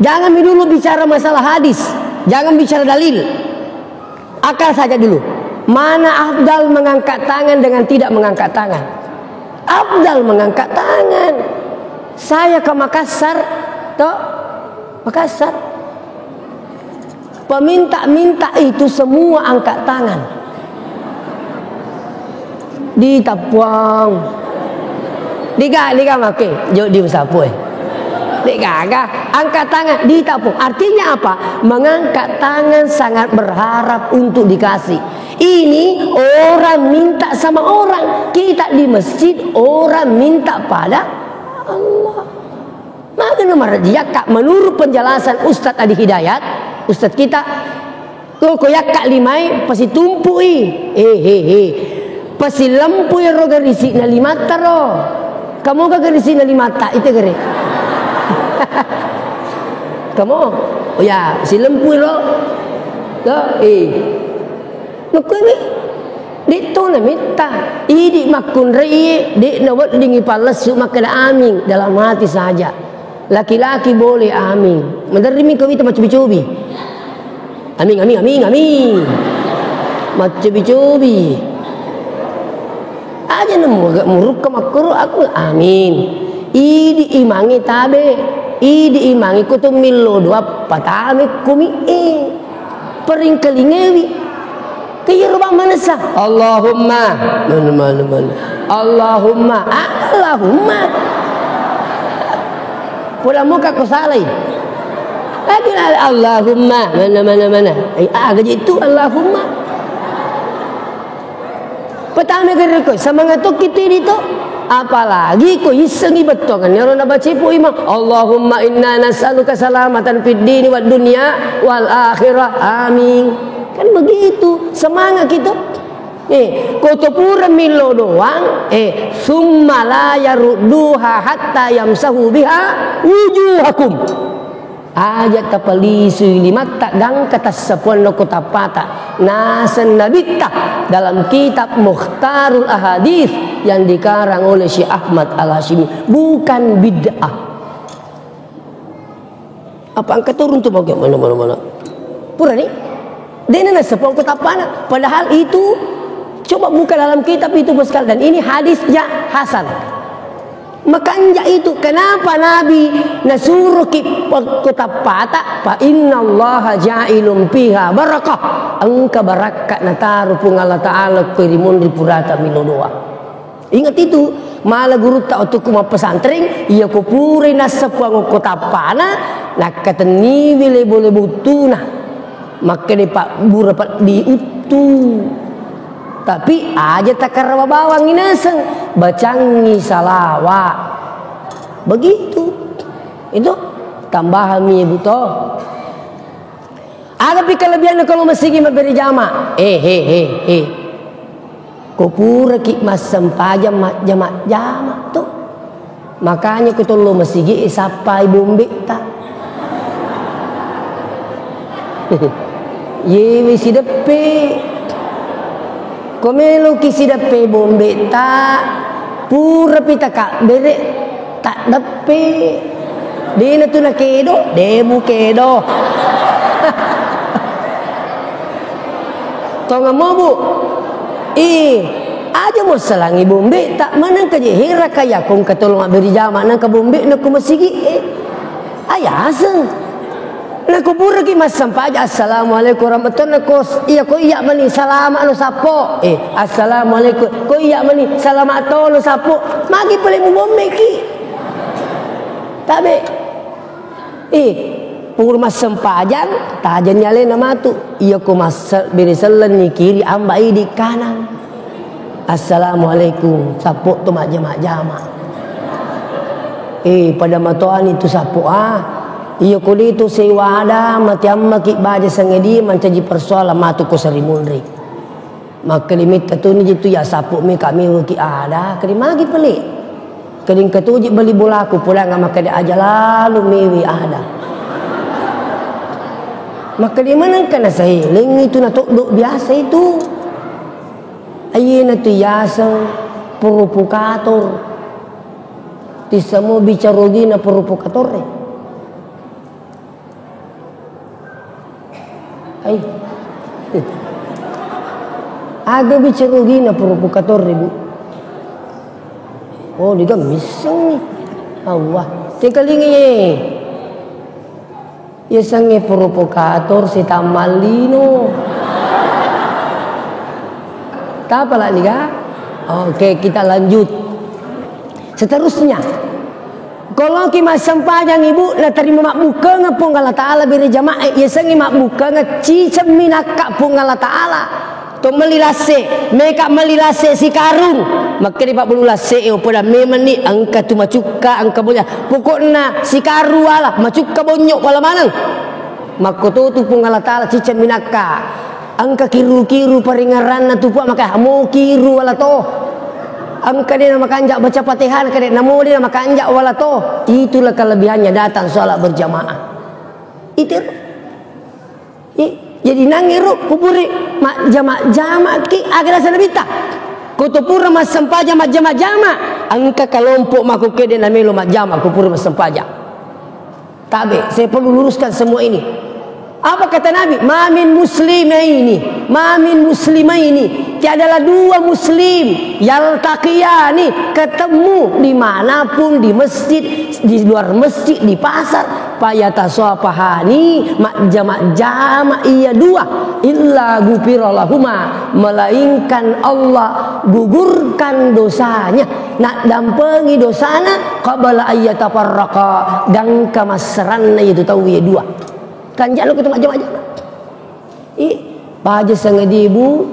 Jangan mi dulu bicara masalah hadis. Jangan bicara dalil. Akal saja dulu. Mana afdal mengangkat tangan dengan tidak mengangkat tangan? Afdal mengangkat tangan. Saya ke Makassar, toh? Makassar. Peminta-minta itu semua angkat tangan. Ditappuang. Diga, diga make, jo di sapu, eh. Digaga, angkat tangan, ditappuang. Artinya apa? Mengangkat tangan sangat berharap untuk dikasih. Ini orang minta sama orang. Kita di masjid, orang minta pada Allah. Magana marajia, Kak, menurut penjelasan Ustadz Adi Hidayat, Ustadz kita, ko, ko yakka limai, pasitumpu'i. Eh, he, he. Pasilempui ro garisi'na limatta ro. Kamoga garisi'na limatta, ite gare. Kamo? Oh ya, silempui ro. Tuh, eh. Nukkuemi? De'to namitta. Idi makkunrai, de' naweddingi pallessu makkeda amin dalam hati saja. Laki-laki boleh amin. Maderrimi kawita maccobi-cobi. Amin, amin, amin, amin. Maccobi-cobi. Aja nemu murukka makkoro aku amin. Idi imangi tabe. Idi imangi ko to millo doa patame kumi e. Peringkalingewi. Kaya roba manessa. Allahumma. Mana, mana, mana. Allahumma. Allahumma. Pula muka ko salai. Lagi Allahumma. Mana, mana, mana. Eh, aga je itu Allahumma. Pertama kali ko semangat tu kita ini tu. Apalagi ko issengi bettuangan ero nabaca pu imang, "Allahumma inna nas'aluka salamatan fid dini wad dunya wal akhirah. Amin." Kan begitu, semangat kita. Eh, ko to pura millo doang, eh, "Summa la yarudduha hatta yamsahu biha wujuhakum." Aja tapalisui limatta gangka tassapuanna ko tappata. Naseng Nabitta dalam kitab Mukhtarul Ahadith yang dikarang oleh Syekh Ahmad Al-Hashimi. Bukan bid'ah. Apa engka turun tu bagi mana, mana, mana? Pura ni? Dena nassapuang ko tappana. Padahal itu, coba buka dalam kitab itu, Bos, dan ini hadisnya hasan. Makanja itu, kenapa Nabi nasuruki pe-, ko tappata? "Fa innallaha ja'ilun fiha barakah." Engka barakka nataru Puang Allah Ta'ala ko rimunri purata millo doa. Ingat itu, mala gurutta otukku mappesantreng, iya ko pura nassapuang ko tappana, nakkatenniwi lebo-lebo uttuna. Makkeda pabbura peddi uttu. Tapi aja takarawa bawangngi naseng, bacangngi salawa. Begitu. Itu tambahan mi buto. Aga pi kelebihanna kalau masigi mabbere jama? Eh, he, he, he. Ko puraki massempajang majjama-jama tu. Makanya ko tollo masigi, eh, sappai bombetta. Yewe sideppe. Ko meloki sideppe bombetta, purapi takabbere, taddeppe. Dena tu nakedo, demu kedo. Tongammu, Bu. Ih, aja mo salangi bombe, tak maneng ka je hera kaya kong katolong mabbere jama nang ka bombe na ko masigi e. Ayaseng. Na ko puraki massempajang, "Assalamualaikum warahmatullahi wabarakatuh." Na ko s-, iya ko iya mani salama no sappo. Eh, "Assalamualaikum." Ko iya mani salama to no sappo. Magi pale mu bombe ki. Tabe. Eh, pura massempajang, tajenni alena matu. Iya ko masse-, bere sellenni kiri, amba idi kanang. "Assalamualaikum," sappo to majjama-jama. Eh, pada matoani tu sappo, ah. Iya ko de to sewa ada, mate ammaki baja sangedi mancaji persoalan matu ko sarimunri. Makkeda metta toni je tu ya sappo me kami weki ada, kedi magi pale. Kedi engka toji bali bolaku, podanga makkeda aja lalu mewe ada. Makkeda maneng kana saeleng itu na toddo biasa itu. Ayena tu yaseng provokator. Tissamo bicara ogina provokator e. Ai. Aga bicara ogina provokator e, Bu? Oh, diga misseng ni. Allah. Tekalingi ye. Yasengnge provokator, setang mallino. Tapala niga? Oke, kita lanjut. Seterusnya, koloki massempajang, Ibu, natarima mabbukkengeng Puang Allah Ta'ala bere jamaah, yasengnge mabbukkengeng ciceng minakka Puang Allah Ta'ala. To melli lasse, meka melli lasse sikarung. Makkeda pabbulu lasse e, upada memenni engka tu macukka, engka boja. Pokokna sikarung wala, macukka bonyo wala maneng. Makkototu Puang Allah Ta'ala ciceng minakka. Engka kiru-kiru paringeranna tu Puang, maka mo kiru wala to. Engka de na makanja baca Fatihah, engka de namo de na makanja wala to. Itulah kelebihannya datang sholat berjamaah. Itu. I, jadi nangero kuburi majjama-jamaki aga rasa Nabitta. Ko to pura massempajang majjama-jama, engka kalompo makkukkede namelo majjama ko pura massempajang. Abe, saya perlu luruskan semua ini. Apa kata Nabi? "Ma min muslimaini, ma min muslimaini." Tiadalah dua muslim yaltaqiyani, ketemu dimanapun, di masjid, di luar masjid, di pasar, fayatasafahani, majjama-jama iya dua, illa ghufira lahuma, melainkan Allah gugurkan dosanya, naddampengi dosana, qabla ayyatafarraqa, gangka masseranna itu tau iya dua. Kanja'na ko tu majjama-jama. Ih, baja sangadi, Bu,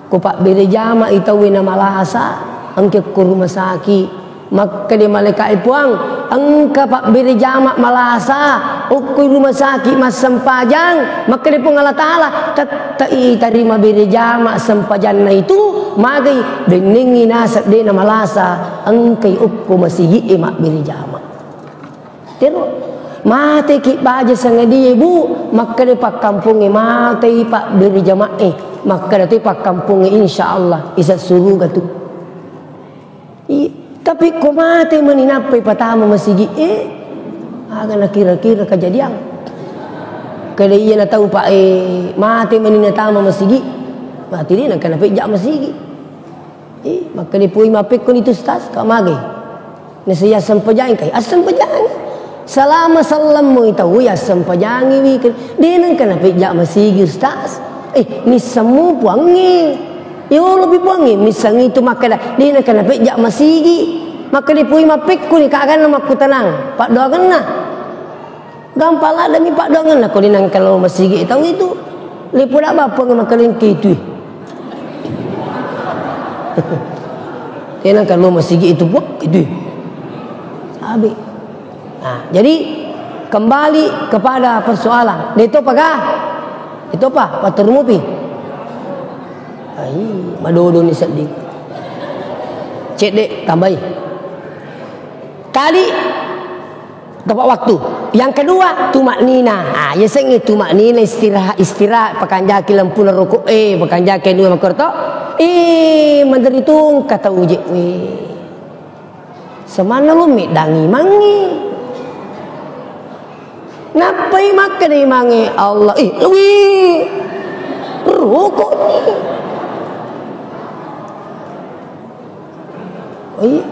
ko pabbere jama i tauwe na malasa, engka ko rumah sakit. Makkeda malaika e, "Puang, engka pabbere jama malasa, okko rumah sakit massempajang." Makkeda Puang Allah Taala, "Tette'i tarima bere jama sempajanna itu, magai bennengngi naseng de na malasa, engkai okko masigi e mabbere jama." Tero, mateki baja sangadie, Bu, makkeda pakkampongnge matei pabbere jama e, makkeda toi pakkampongnge, "Insya Allah isa suruga tu." Iya, tapi ko mate mani nappai patama masigi e, aga nakira-kira kajadiang. Kada iya na tau pa e, mate mani natama masigi, mate de nangka napejja masigi. Eh, makkeda pui mappekkoni tu, Ustaz, ka mage? Nasaya assempajang kai, assempajang. Salama sallammu tau ya assempajangi wi. De nengka napejja masigi, Ustaz. Eh, missammu puangnge. Yolo pi puangnge, missang itu makkeda, de nengka napejja masigi. Makkeda pui mappekkoni ka aganna makkutanang. Paddoangenna. Gampang ladde mi paddoangenna ko de nengka lo masigi tau itu. Lepoda bapang makalengke itu. De nengka lo masigi itu, Puang, itu. Abi. Nah, jadi kembali kepada persoalan. De to paga? Itu apa? Paturmupi. Ai, madodo ni seddi. Cedde tambahi. Tadi tepat waktu. Yang kedua, tumaknina. Ah, yasengnge tumaknina, istirahat, istirahat, pakanjaki lempuna rokok, eh, pakanjaki anu makkoro to. Eh, meneri tungka tau je, weh. Semanna lo meddangi mangi. Nappai makkeda imangnge Allah, eh, wih, rokok ni. Oh, iya.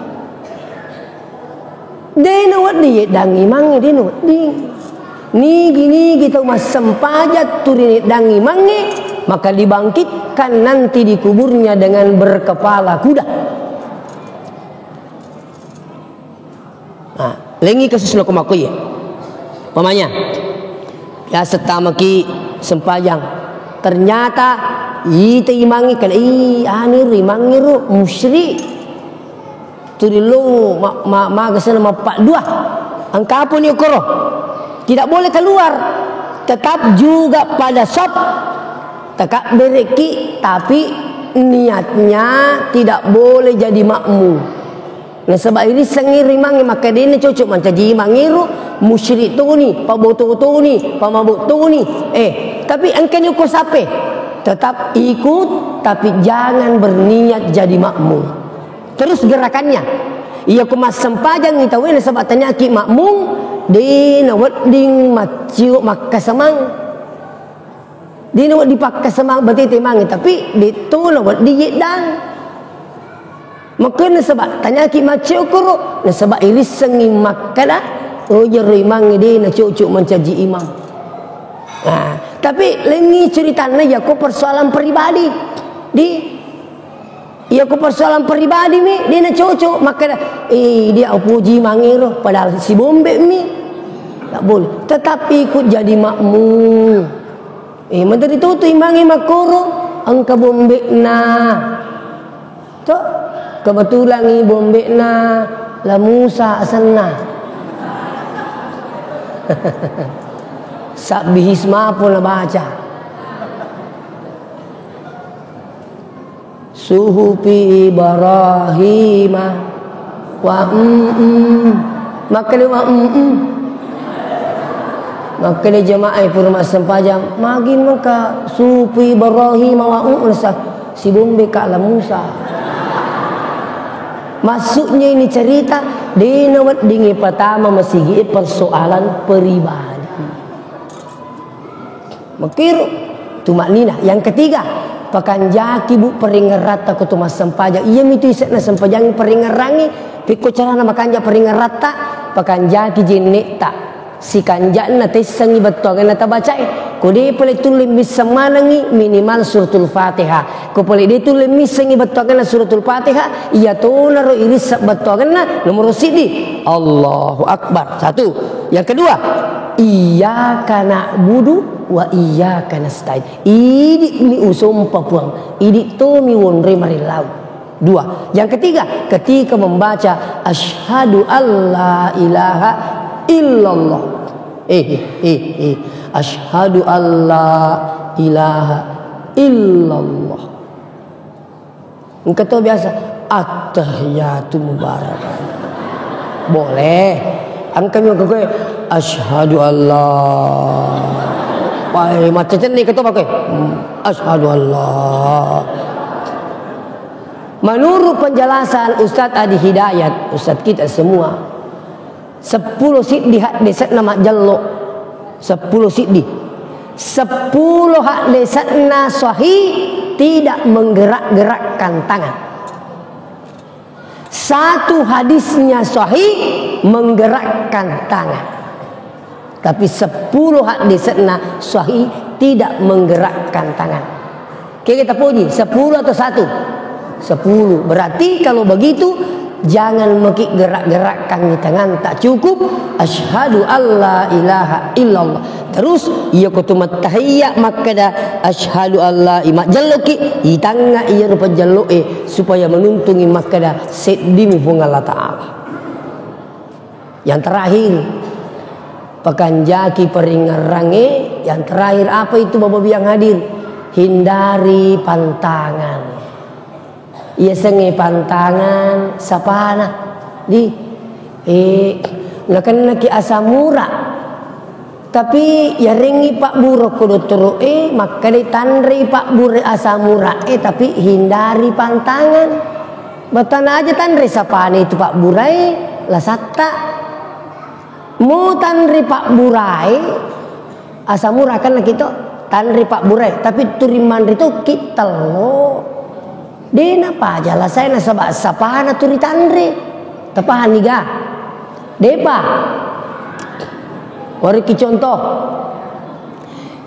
De nawedding yeddangi mange, de nawedding. Nigi-nigi tau massempajang tu ri neddangi mange, maka dibangkitkan nanti di kuburnya dengan berkepala kuda. Nah, lengi kasusna ko makkoye. Umpamanya, biasa tamaki sempajang. Ternyata ita imangnge kena, ih, anu ro imangnge ro musyrik. Tuli lo ma-, ma-, maga sana mappaddua. Engka apa ni okoro? Tidak boleh keluar. Tetap juga pada saf. Takabbereki, tapi niatnya tidak boleh jadi makmum. Nasaba irissengngi rimangnge makkedana cocok mancaji imangngero, musyrik toni, paboto toni, pamabo toni. Eh, tapi engkani uko sape, tetap ikut, tapi jangan berniat jadi makmum. Terus gerakannya, iya ko massempajang i tauwe nasaba taniaki makmum, de nawedding maccio makkasemang. Dena wedding pakkasemang batete mange, tapi detto na wedding yeddang. Makkeda nasaba tanyaki macce okoro, nasaba irissengngi makkeda, oh, iyaro imangnge de na cocok mancaji imam. Nah, tapi lengngi ceritanna yako persoalan pribadi. Di Iya, ko persoalan pribadi mi, de na cocok. Makkeda, eh, dia upoji mangero, padahal si bombe mi. Tak boleh. Tetap ikut jadi makmum. Eh, menteri tutu imangi makkoro, engka bombe na. Cok, kebetulan i bombe na La Musa asenna. Sabbihisma pun na baca. Suhufi Ibrahim wa mm. Makkeda wa mm. Makkeda jamaah pura massempajang, magi maka suhufi Ibrahim wa mm, nasa si bombe ka La Musa. Maksudnya ini cerita, de' naweddingi patama masigi persoalan pribadi. Makkiro, tumakninah. Yang ketiga, pakanjaki, Bu, paringeratta ko tu massempajang. Iya mitu ise'na sempajang paringerangi, pikko carana makanja paringeratta, pakanjaki jenne'ta. Sikanja'na taissengngi bettuangenna tabacae. Ko de' pale tulle misseng manengngi, minimal suratul Fatihah. Ko pale de' tulle missengngi bettuangenna suratul Fatihah, iya tonaro irisseng bettuangenna nomoro siddi. Allahu Akbar. Satu. Yang kedua, iyyaka na'budu wa iyyaka nasta'in. Idi'mi usompa Puang, idi' tomi wonroi marillau. Dua. Yang ketiga, ketika membaca asyhadu alla ilaha illallah. Eh, eh, eh, eh. Asyhadu alla ilaha illallah. Engka to biasa, "Attahiyatu mubarakah." Boleh. Engka mi ko koe, "Asyhadu alla." Wah, macet ni keto pakai. Hmm, "Asyhadu alla." Menurut penjelasan Ustadz Adi Hidayat, Ustadz kita semua, seppulo siddi haddese'na majjello. Seppulo siddi. Seppulo haddese'na sahih, tidak menggerak-gerakkan tangan. Satu hadisnya sahih, menggerakkan tangan. Tapi sepuluh hadisnya sahih, tidak menggerakkan tangan. Oke, kita puji, sepuluh atau satu? Sepuluh. Berarti kalau begitu, jangan meki gerak-gerakkan di tangan, tak cukup asyhadu alla ilaha illallah. Terus, iya ko tu mattahiyya makkeda asyhadu alla i-, majjelloki, itangnga iya rupa jello e supaya menuntungi makkeda seddimi Puang Allah Ta'ala. Yang terakhir, pakanjaki paringerrangnge. Yang terakhir apa itu, Bapak Ibu yang hadir? Hindari pantangan. Iya sengnge pantangan, sapana. Di, eh, nakennaki asam urat. Tapi yarengngi pabbura ko dottoro e, makkeda tanrei pabbura asam urat e, tapi hindari pantangan. Batana aja tanrei sapana itu pabbura e, lasatta. Mo tanrei pabbura e, asam urat kan kita tanrei pabbura e, tapi turi manre to ki tello. De napaja lasai nasaba sapana turi tanre. Tapahanni ga? Depa. Wariki contoh.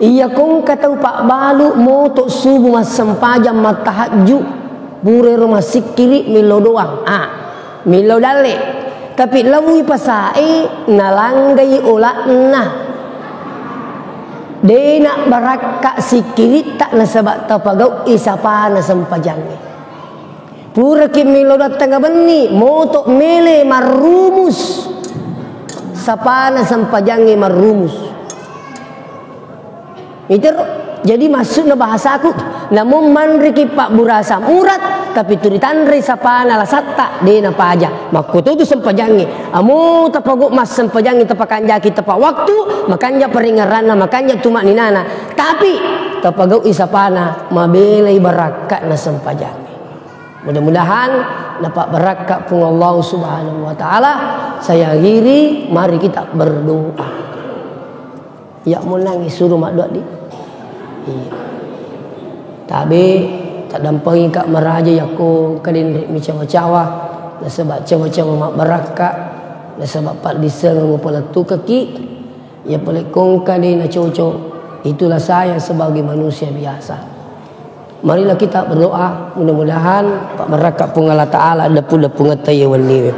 Iya kongka tau pabbalu moto subuh massempajang mattahajju, purero massikkiri millau doang. Ah, millau dalle. Tapi laui pasae nalanggai olakna. De nabbarakka sikkiritta nasaba tapagau'i sapana sempajangnge. Puraki melo dattengnga benni, moto mele marrumus. Sapana sempajangnge marrumus. Itero. Jadi maksudna bahasaku, namun manriki pabbura asam urat, tapi turi tanrei sapana lasatta, de napaja. Makkututu sempajangnge. Amo tapagau massempajangnge, tapakanjaki tepa waktu, makanja paringeranna, makanja tumakninana. Tapi tapagau'i sapana, mabelai barakka'na sempajangnge. Mudah-mudahan napabbarakka Puang Allah Subhanahu wa Ta'ala. Saya akhiri, mari kita berdoa. Ya, monang suruh maddoa di. Iya. Tabe, taddampengika maraja yakko kadenre mi cawa-cawa, nasaba cawa-cawa mabbarakka, nasaba paddissengeng mupalettukaki. Iya pale kongka de nacocok, itulah saya sebagai manusia biasa. Marilah kita berdoa, mudah-mudahan pabbarakka Puang Allah Ta'ala deppu-deppungetta iya wenniwe.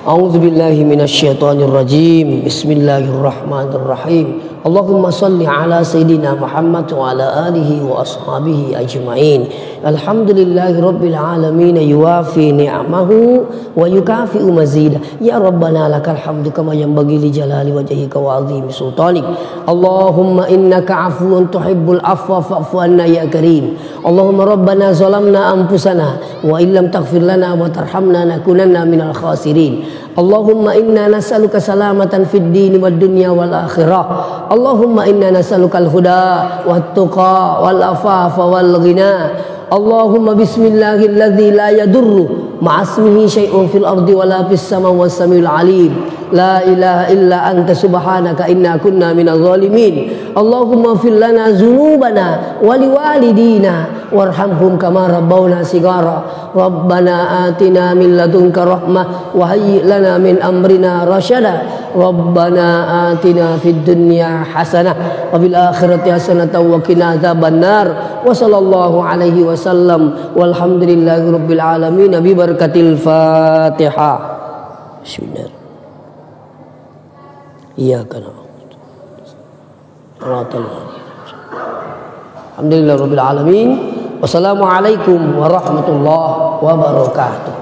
A'udzu billahi minasy syaithanir rajim. Bismillahirrahmanirrahim. Allahumma shalli ala sayyidina Muhammad wa ala alihi wa ashabihi ajma'in. Alhamdulillahi rabbil alamin, yuwafi ni'amahu wa yukafi'u mazida. Ya Rabbana lakal hamdu kama yanbaghi li jalali wajhika wa azimi sultanik. Allahumma innaka afuwun tuhibbul afwa fa'fu anna ya karim. Allahumma rabbana zalamna anfusana wa illam taghfir lana wa tarhamna nakunanna minal khasirin. Allahumma inna nas'aluka salamatan fid dini wad dunya wal akhirah. Allahumma inna nas'alukal huda wat tuqa wal afafa wal ghina. اللهم بسم الله الذي لا يضر مع اسمه شيء في الأرض ولا في السماء والسميع العليم. لا إله إلا أنت سبحانك إنا كنا من الظالمين. اللهم اغفر لنا ذنوبنا ولوالدينا وارحمهم كما ربونا صغارا. ربنا آتنا من لدنك رحمة وهيئ لنا من أمرنا رشدا. ربنا آتنا في الدنيا حسنة وفي الآخرة حسنة وقنا عذاب النار. وصلى الله عليه وسلم والحمد لله رب العالمين ببركة الفاتحة. بسم الله. إياك نعبد. صراط الله. الحمد لله رب العالمين. والسلام عليكم ورحمة الله وبركاته.